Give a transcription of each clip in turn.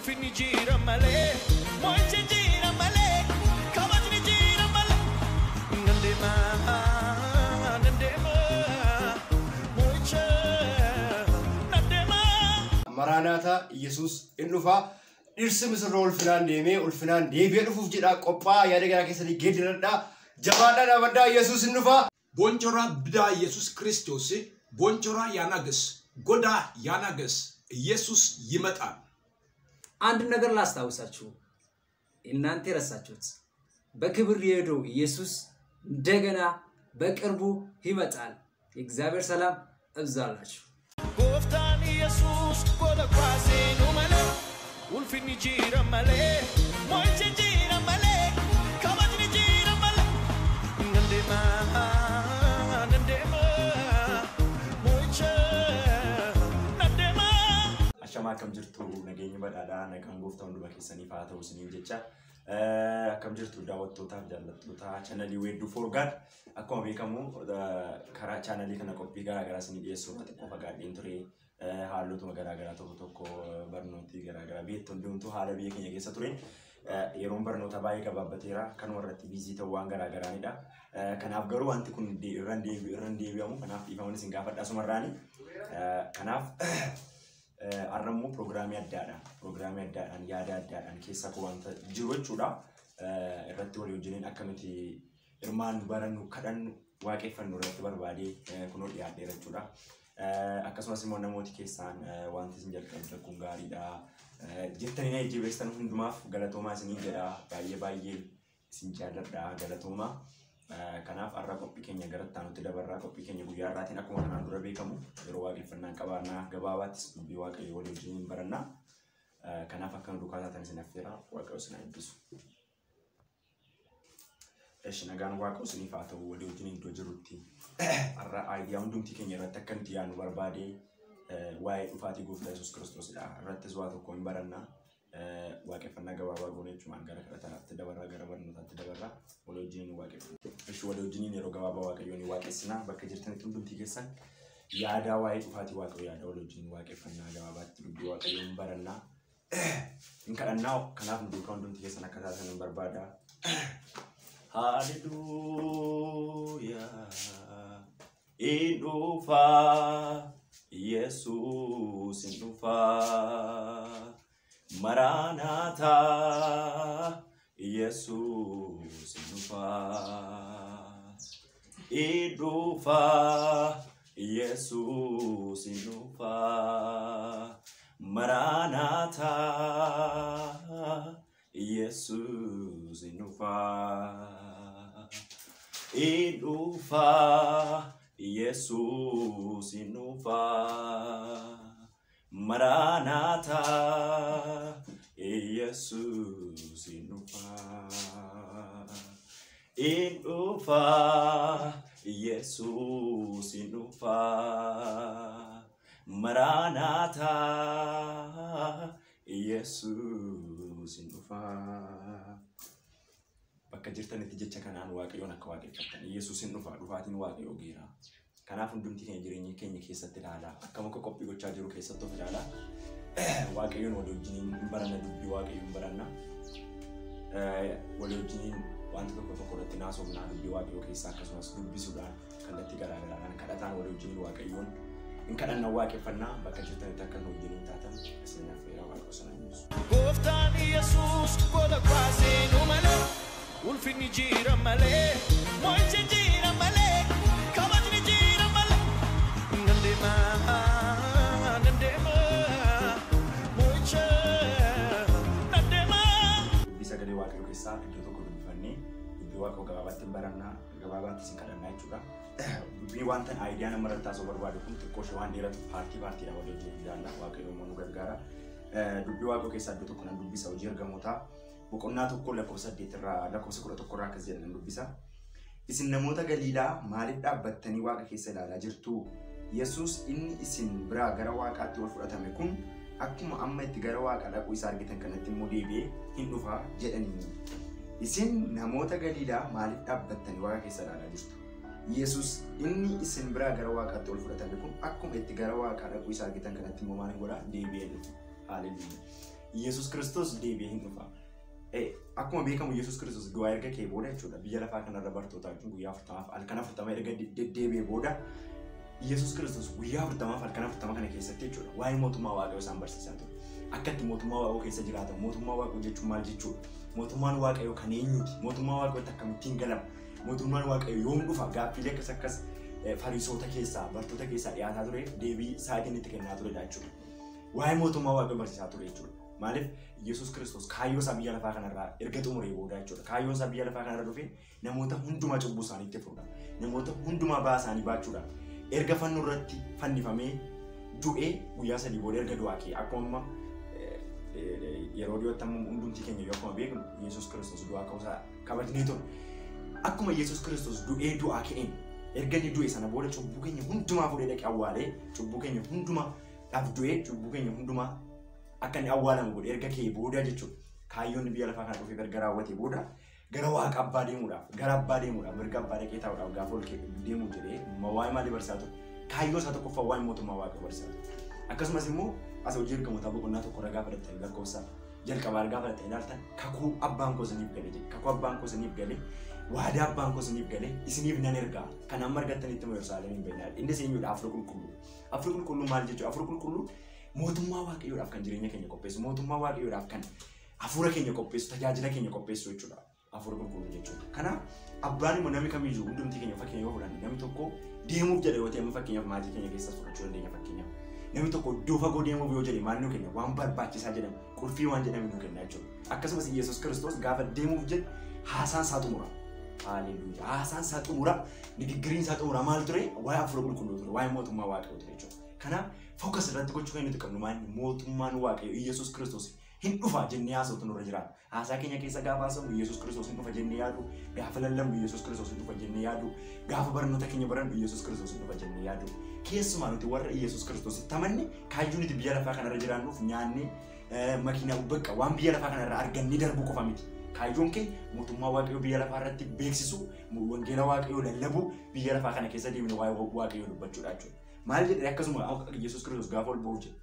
Ulfinni jira malee, mo'ichi jira malee, kabajni jira malee. Nan deema, nan deema, mo'icha nan deema. ማራናታ ኢየሱስ in dhufa. Dhirsi misirroo ulfinaan deemee ulfinaan deebi'ee dhufuuf jedha. Qophaa yaada garaa keessanii geeddaradhaa. Jabaadhaa dhaabadhaa Yesuus in dhufa. Bonchora bida Yesus Kristos bonchora ያናገስ ጎዳ ያናገስ ኢየሱስ ይመጣል። አንድ ነገር ላስታውሳችሁ፣ እናንተ የረሳችሁት በክብር የሄደው ኢየሱስ እንደገና በቅርቡ ይመጣል። የእግዚአብሔር ሰላም እብዛላችሁ። Gooftaan Yesuus gola kwaaseenuu malee, ulfinni jira malee, mo'ichi jira malee, kabajni jira malee. Nan deema, nan deema, mo'icha nan deema. Ashamaa, akkam jirtu? Nageenyi badhaadhaa nagaan gooftaa hunduma keessaniif haa ta'u isiniin jecha. Akkam jirtu daawwattootaaf jaallattoota chaanalii Weedduu Forgaad? Akkuma beekamu karaa chaanalii kana qophii garaa garaa isinii dhiyeessuu irraa xiqqoo fagaadheen ture. Haalotuma garaa garaa tokko tokko, barnooti garaa garaa beektu hundumtuu haala biyya keenya keessa ture. Yeroon barnoota baay'ee gabaabbateera, kanuma irratti busy ta'uu waan garaa garaanidha. Kanaaf garuu wanti kun irra hin deebi'amu, kanaaf dhiifama isin gaafadha asumarraani. Kanaaf har'a immoo piroogiraamii addaadha. Piroogiraamii addaadhaan yaada addaadhaan keessa koo wanta jiru jechuudha. Irratti walii wajjiniin akka nuti hirmaannu, barannu, kadhannu, waaqeffannu irratti barbaadee kunoo dhiyaadheera jechuudha. Akkasumas immoo namooti keessaan wanti isin jalqabdan kun gaariidha jettanii na jajjabeessitan hundumaaf galatoomaa isiniin jedha. Baay'ee baay'ee isin jaalladha, galatoomaa. Kanaaf har'a qophii keenya gara itti aanutti dabarraa. Qophii keenya guyyaa har'aatiin akkuma kanaan dura beekamu yeroo waaqeffannaan qabaannaa, gabaabaattis dubbii Waaqayyoo walii wajjin barannaa. Kanaaf akka nu duukaa taatan isin affeera. Waaqayyo isin haa eebbisu. Eshi, nagaan Waaqa isiniif haa ta'u. Walii wajjin iddoo jirutti har'a idea hundumtii keenya irratti akka nuti yaadnu barbaade waa'ee dhufaatii gooftaa Yesuus Kiristoosidha. Irrattis waa tokko hin barannaa. Waaqeffannaa gabaabaa goone jechuun gara kadhataatti dabarraa, gara barnootaatti dabarraa, walii wajjin waaqeffanna. Eshi, walii wajjin yeroo gabaabaa Waaqayyoon ni waaqessina. Bakka jirtanitti hundumtii keessan yaadaa waa'ee dhufaatii Waaqayyoo yaada, walii wajjin waaqeffannaa gabaabaatti dubbii Waaqayyoon hin barannaa. Hin kadhannaa, kanaaf nu duukaa hundumtii keessan akka taatan hin barbaada. Hallelujah. In dhufa, Yesuus in dhufa. Maranatha, Yesuus in dhufa. In dhufa, Yesuus in dhufa. Maranatha, Yesuus in dhufa. In dhufa, Yesuus in dhufa. Maranatha, Yesuus in dhufa. In dhufa, Yesuus in dhufa. Maranatha, Yesuus in dhufa. Bakka jirtanitti jecha kanaan Waaqayyoon akka waaqeffattan. Yesuus in dhufa, dhufaatiin Waaqayyoo geera. Kanaaf hundumti keenya jireenya keenya keessatti ilaalaa. Akkam akka qophii gochaa jiru keessatti of ilaalaa. Waaqayyoon walii wajjiniin hin baranna, dubbii Waaqayyoo hin baranna. Walii wajjiniin wanta tokko tokko irratti naasofnaa, dubbii Waaqayyoo keessaa akkasumas dubbisuudhaan, kallattii garaa garaadhaan kadhataan walii wajjiniin Waaqayyoon hin kadhanna, waaqeffannaa. Bakka jirtanitti akka nu wajjiniin taatan isin affeera. Waaqayyo sana eebbisu. Gooftaan Yesuus gola kwaaseenuu malee, ulfinni jira malee, mo'ichi jira malee, kabajni jira malee. Nan deema, nan deema, mo'icha nan deema. Dubbii sagalee Waaqayyoo keessaa iddoo tokko dubbifannee dubbii Waaqayyoo gabaabaatti hin barannaa, gabaabaatti isin kadhannaa jechuudha. Dubbii wanta idea nama irratti haasa'uu barbaadu kun xiqqoo ishee waan dheeratu part partiidhaan walii wajjin ilaalla. Waaqayyo immoo nu gargaara. Dubbii Waaqayyoo keessaa iddoo tokko nan dubbisa. Hojii Ergamootaa boqonnaa 1 lakkoofsa 8 irraa lakkoofsa 11 irraa akkas jedha nan dubbisa. Isin namoota Galiilaa, maaliif dhaabbattanii Waaqa keessa ilaalaa jirtu? Yesuus inni isin biraa gara Waaqaatti ol fudhatame kun akkuma amma itti gara Waaqa dhaquu isaa argitan kanatti immoo deebi'ee hin dhufa jedhaniini. Isin namoota Galiilaa, maaliif dhaabbattanii Waaqa keessa ilaalaa jirtu? Yesuus inni isin biraa gara Waaqaatti ol fudhatame kun akkuma itti gara Waaqaa dhaquu isaa argitan kanatti immoo maal godhaa? Deebi'ee dhufa. Haaleluyyaa. Yesuus Kiristoos deebi'ee hin dhufa. Akkuma beekamu Yesuus Kiristoos du'aa erga ka'ee booda jechuudha. Biyya lafaa kanarra bartoota wajjin guyyaa 40 halkan 40 erga deddeebi'ee booda Yesuus Kiristoos guyyaa 40 halkan 40 kana keessatti jechuudha. Waa'ee mootummaa Waaqayyoo isaan barsiisaa ture. Akka itti mootummaa Waaqayyoo keessa jiraatan, mootummaa Waaqayyoo jechuun maal jechuudha? Mootummaan Waaqayyoo kan eenyuti? Mootummaa Waaqayyootti akkamittiin galama? Mootummaan Waaqayyoo yoom dhufa? Gaaffiilee akkas akkas fariisota keessaa, bartoota keessaa dhiyaataa ture, deebii isaatiin itti kennaa turedha jechuudha. Waa'ee mootummaa Waaqayyoo barsiisaa ture jechuudha. Maaliif Yesuus Kiristoos kaayyoo isaa biyya lafaa kanarraa erga xumuree booda jechuudha. Kaayyoon isaa biyya lafaa kanarra dhufee namoota hundumaa cubbuu isaaniitti furuudha. Namoota hundumaa ba'aa isaanii baachuudha. Erga fannoo irratti fannifamee du'ee guyyaa 3 booda erga du'aa ka'ee akkuma amma yeroo dhiyootti amma hundumti keenya yoo akkuma beeknu Yesuus Kiristoos du'aa ka'uusaa kabajnee ture. Akkuma Yesuus Kiristoos du'ee du'aa ka'een erga inni du'e sana booda cubbuu keenya hundumaa fuudhee dhaqee awwaalee cubbuu keenya hundumaa dhaaf du'ee cubbuu keenya hundumaa akka inni awwaalamu godhe erga ka'ee booda jechuudha. Kaayyoon biyya lafaa kana dhufee erga raawwatee booda gara waaqa abbaa deemuudhaaf, gara abbaa deemuudhaaf, mirga abbaa dhaqee taa'uudhaaf gaafa ol deemuu jedhee waa'ee maalii barsiisaa ture? Kaayyoo isaa tokkoffaa waa'ee mootummaa Waaqayyoo barsiisaa ture. Akkasumas immoo as hojii ergamootaa boqonnaa 1 irra gaafa fudhattanii lakkoofsa jalqabaa gaafa fudhattanii ilaaltan kakuu abbaan koo isiniif gale jedhe. Kakuu abbaan koo isiniif gale, waadaa abbaan koo isiniif gale, isiniif nan ergaa. Kan amma argattanitti immoo Yerusaalemiin hin bahinaa. Innis eenyudha? Hafuura Qulqulluu. Hafuurri Qulqulluu maal jechuudha? Hafuurri Qulqulluu mootummaa Waaqayyoodhaaf kan jireenya keenya qopheessu, mootummaa Waaqayyoodhaaf kan hafuura keenya qopheessu, tajaajila keenya qopheessu jechuudha. Hafuura Qulqulluu jechuudha. Kanaaf abbaan immoo namni kamiyyuu hundumti keenya fakkeenya yoo fudhanne namni tokko deemuuf jedhe yoo ta'e amma fakkeenyaaf maatii keenya keessas fudhachuu dandeenya fakkeenyaaf. Namni tokko iddoo fagoo deemuuf yoo jedhe maal nu kenna? Waan barbaachisaa jedhamu, qulfii waan jedhame nu kenna jechuudha. Akkasumas Yesuus Kiristoos gaafa deemuuf jedhe haasaan isaa xumura. Haaleluyyaa. Haasaan isaa xumura, nigiggiriin isaa xumura maal ture? Waa'ee Hafuura Qulqulluu ture, waa'ee mootummaa Waaqayyoo ture jechuudha. Kanaaf focus irratti gochuu kan nuti qabnu maal? Mootummaan Waaqayyoo Yesuus Kiristoos hin dhufa jennee haasawutu nurra jiraata. Haasaa keenya keessa gaafa haasawnu Yesuus Kiristoos hin dhufa jennee yaadu, gaafa lallabnu Yesuus Kiristoos hin dhufa jennee yaadu, gaafa barnoota keenya barannu Yesuus Kiristoos hin dhufa jennee yaadu. Keessumaa nuti warra Yesuus Kiristoositti amanne kaayyoo nuti biyya lafaa kanarra jiraannuuf nyaannee makiinaa bakka waan biyya lafaa kanarra argannee darbuu qofa miti. Kaayyoon keenya mootummaa Waaqayyoo biyya lafaa irratti beeksisuu, wangeela Waaqayyoo lallabuu, biyya lafaa kana keessa deemnee waa'ee Waaqayyoo dubbachuudha jechuudha. Maal jedhee akkasuma Yesuus Kiristoos gaafa ol ba'uuf jedhe.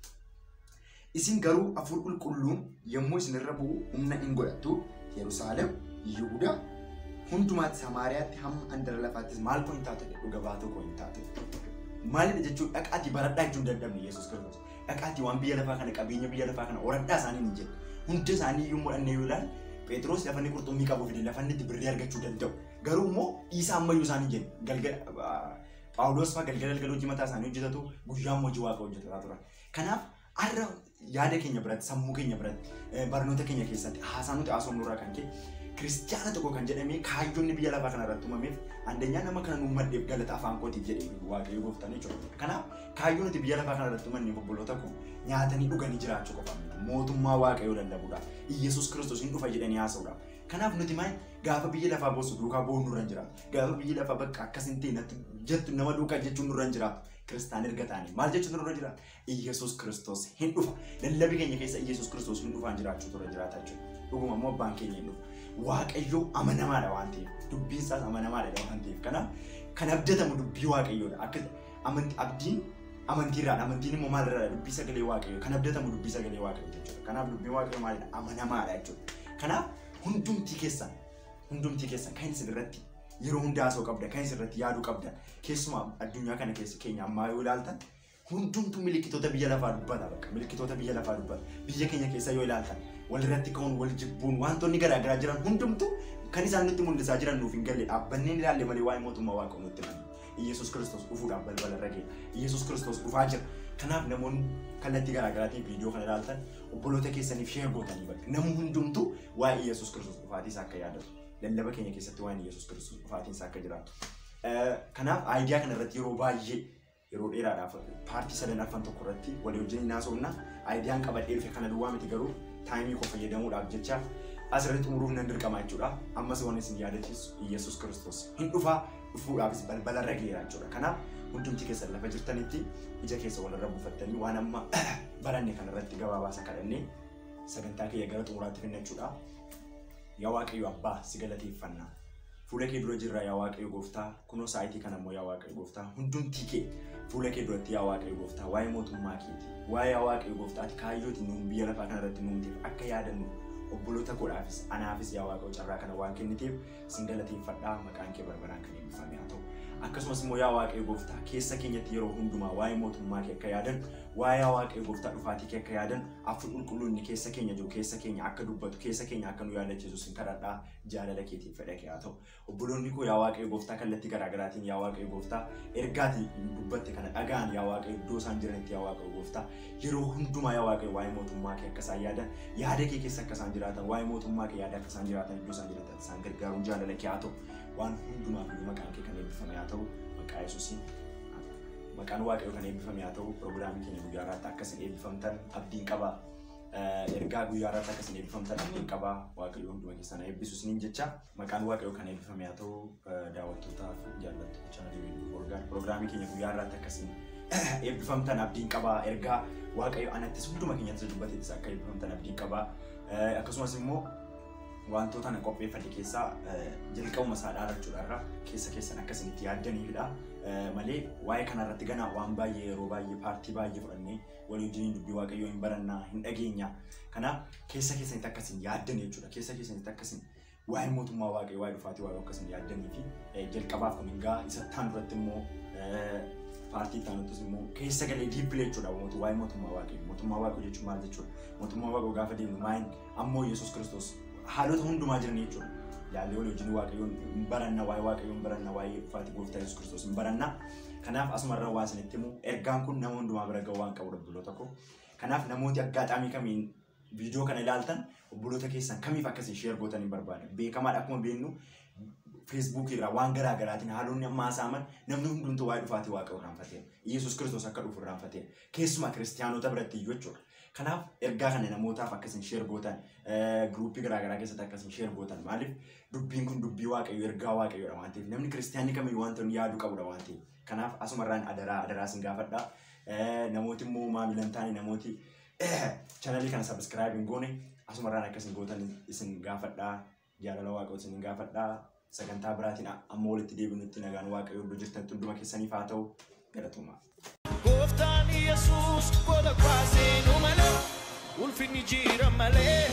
Isin garuu Hafuurri Qulqulluun yommuu isinirra bu'u humna hin godhattu. Yerusaalem, Yihudaa, hundumaatti Samaariyaatti hamma handara lafaattis maal koo hin taatu jedhe, dhuga baatuu koo hin taatu. Maalidha jechuun dhaqaatii baradhaa jechuun dadhabne Yesuus Kiristoos. Dhaqaatii waan biyya lafaa kana qabeenya biyya lafaa kana horadhaa isaanii hin jedhe. Hunda isaanii iyyuu modhannee yoo ilaalle Phexros lafa inni qurxummii qabu fide lafa inni itti birrii argachuu danda'u. Garuu immoo dhiisaa ammayyuu isaanii hin jenne. Galgala Phaawulos fa'aa galgala galgala hojii mataa isaanii hojjetatu, guyyaa immoo hojii Waaqa hojjetataa turan. Kanaaf har'a yaada keenya biratti, sammuu keenya biratti, barnoota keenya keessatti haasaa nuti haasofnu irraa kan ka'e kiristiyaana tokko kan jedhamee kaayyoonni biyya lafaa kana irratti uumameef andeenyaa nama kana nuun maddeef galata afaan kootiif jedhee Waaqayyo gooftaan jechuudha. Kanaaf kaayyoon nuti biyya lafaa kana irratti uumanne obboloota koo nyaatanii dhuganii jiraachuu qofa miti. Mootummaa Waaqayyoo lallabuudhaaf, Iyyasuus Kiristoos hin dhufa jedhanii haasa'uudhaaf. Kanaaf nuti maal gaafa biyya lafaa boossu duukaa boonu nurra hin jiraatu. Gaafa biyya lafaa bakka akkas hin ta'e natti jettu nama duukaa jechuun nurra hin jiraatu. Kiristaan erga ta'anii maal jechuun nurra jiraata? Iyyasuus Kiristoos hin dhufa. Lallabii keenya keessa Iyyasuus Kiristoos hin dhufaan jiraachuu nurra jiraata jechuudha. Dhuguma immoo abbaan keenya hin dhufa. Waaqayyo amanamaadha waan ta'eef, dubbiin isaas amanamaadha waan ta'eef. Kanaaf kan abdatamu dubbii Waaqayyoodha. Akka abdiin amantiirraadha. Amantiin immoo maalirraadha? Dubbii sagalee Waaqayyoo. Kan abdatamu dubbii sagalee Waaqayyoo jechuudha. Kanaaf dubbiin Waaqayyoo maalidha? Amanamaadha jechuudha. Kanaaf hundumtii keessan kan isin irratti yeroo hundaa haasa'uu qabda, kan isin irratti yaaduu qabda. Keessumaa addunyaa kana keessa keenya ammaa yoo ilaaltan hundumtuu milikitoota biyya lafaa dubbata bakka milikitoota biyya lafaa dubbata. Biyya keenya keessa yoo ilaaltan walirratti ka'uun, wal jibbuun, wantoonni garaagaraa jiran hundumtuu kan isaan nutti mul'isaa jiran nuuf hin galle dhaabbannee hin ilaalle malee waa'ee mootummaa Waaqayyoo nutti himan. Iyyasuus Kiristoos dhufuudhaaf balbala irra ga'e. Iyyasuus Kiristoos dhufaa jira. Kanaaf namoonni kallattii garaagaraatiin viidiyoo kana ilaaltan obboloota keessaniif sheer gootanii bakka namni hundumtuu waa'ee Iyyasuus Kiristoos dhufaatii isaa akka yaadatu. Lallaba keenya keessatti waa'een Iyyasuus Kiristoos dhufaatiin isaa akka jiraatu. Kanaaf aayidiyaa kana irratti yeroo baay'ee yeroo dheeraadhaaf paartii sadan arfan tokko irratti walii wajjin hin haasofna. Aayidiyaan qabadhee dhufe kana duwwaa miti garuu taayimii koo fayyadamuudhaaf jecha asirratti xumuruuf nan dirqama jechuudha. Ammas waan isin yaadachiisu Iyyasuus Kiristoos hin dhufaa, dhufuudhaafis balbala irra ga'eera jechuudha. Kanaaf hundumti keessan lafa jirtanitti ija keessa walirra buufattanii waan amma baranne kanarratti gabaabaasa kadhannee sagantaa keenya gara xumuraatti finna jechuudha. Yaa Waaqayyo Abbaa si galateeffanna. Fuula kee dura jirra yaa Waaqayyo Gooftaa, kunoo sa'aatii kana immoo yaa Waaqayyo Gooftaa hundumtii kee Fuula kee duratti yaa Waaqayyo gooftaa waa'ee mootummaa keeti. Waa'ee yaa Waaqayyo gooftaa ati kaayyooti nuun biyya lafaa kanarratti nuumteef akka yaadannu obboloota koodhaafis anaafis yaa Waaqayyo carraa kana waan kenniteef sin galateeffadhaa maqaan kee barbaraan kan eebbifame haa ta'u. Akkasumas immoo yaa Waaqayyo gooftaa keessa keenyatti yeroo hundumaa waa'ee mootummaa kee akka yaadan waa'ee yaa Waaqayyo gooftaa dhufaatii kee akka yaadan hafuurri qulqulluun inni keessa keenya jiru keessa keenya akka dubbatu keessa keenya akka nu yaadachiisu sin kadhadhaa jaalala keetiif fedha kee haa ta'u. Obboloonni koo yaa Waaqayyo gooftaa kallattii garaagaraatiin yaa Waaqayyo gooftaa ergaati dubbatte kana dhagaan yaa Waaqayyo iddoo isaan jiranitti yaa Waaqayyo gooftaa yeroo hundumaa yaa Waaqayyo waa'ee mootummaa kee akka isaan yaadan yaada kee keessa akka isaan jiraatan waa'ee mootummaa kee yaada akka isaan jiraatan iddoo isaan jiraatan isaan gargaaruun jaalala kee haa ta'u. Waan hundumaaf iyyuu maqaan kee kan eebbifame haa ta'u maqaa Yesuusiin maqaan Waaqayyoo kan eebbifame haa ta'u pirogiraamii keenya guyyaa irraatti akka isin eebbifamtan abdiin qaba. Ergaa guyyaa irraatti akka isin eebbifamtan abdiin qaba. Waaqayyo hunduma keessan eebbisu isiniin jecha maqaan Waaqayyoo kan eebbifame haa ta'u daawwattootaa fi jaallattoota chaanalii Weedduu Forgaad pirogiraamii keenya guyyaa irraatti akka isin eebbifamtan abdiin qaba. Ergaa Waaqayyo anattis hunduma keenyatti dubbateettis akka eebbifamtan abdiin qaba. Akkasumas immoo wantoota ana qopheeffadhe keessaa jalqabuma isaa dhaarachuudhaarra keessa keessan akka isin itti yaaddaniifidha. Malee waa'ee kanarratti ganaa waan baay'ee yeroo baay'ee paartii baay'ee fudhannee walii wajjiniin dubbii Waaqayyoo hin barannaa hin dhageenya. Kanaaf keessa keessanitti akka isin yaaddan jechuudha. Keessa keessanitti akka isin waa'ee mootummaa Waaqayyoo waa'ee dhufaatii Waaqayyoo akka isin yaaddanii fi jalqabaaf kun hingaa isa taan duratti immoo paartii taanuttis immoo keessa galee diippile jechuudha waa'ee mootummaa Waaqayyoo. Mootummaa Waaqayyoo jechuun maal jechuudha? Mootummaa Waaqayyoo gaafa deemnu maal ammoo Yesuus Kiristoos haalota hundumaa jiran jechuudha. Ilaallee walii wajjin Waaqayyoon hin baranna, waa'ee Waaqayyoon hin baranna, waa'ee dhufaatii gooftaa Yesuus Kiristoos hin baranna. Kanaaf asumarra waa isinitti himu ergaan kun nama hundumaa bira ga'uu waan qabudha obboloota koo. Kanaaf namooti aggaataamii kamiin viidiyoo kana ilaaltan obboloota keessan kamiif akkasiin sheer gootan hin barbaada. Beekamaadha akkuma beeknu Feesbuukii irraa waan garaa garaatiin haalonni amma haasa'aman namni hundumtuu waa'ee dhufaatii Waaqayyoo irraanfateera. Yesuus Kiristoos akka dhufu irraanfateera. Keessumaa kiristiyaanota biratti iyyuu jechuudha. Kanaaf ergaa kana namootaaf akkasiin sheer gootan giruuppii garaa garaa keessatti akkasiin sheer gootan maaliif dubbiin kun dubbii Waaqayyoo ergaa Waaqayyoodha waan ta'eef namni kiristiyaanni kamiyyuu wanta inni yaaduu qabudha waan ta'eef. Kanaaf asumarraan adaraa adaraa isin gaafadha. Namooti immoo maamila hin taane namooti chaanalii kana sabiskiraayib hin goone asumarraan akkasiin gootan isin gaafadha. Jaalala Waaqayyoo isin gaafadha. Sagantaa biraatiin amma walitti deebinutti nagaan Waaqayyoo iddoo jirtanitti hunduma keessaniif haa ta'u galatoomaa. Gooftaan Yesuus gola kwaa seenuu malee ulfinni jira malee.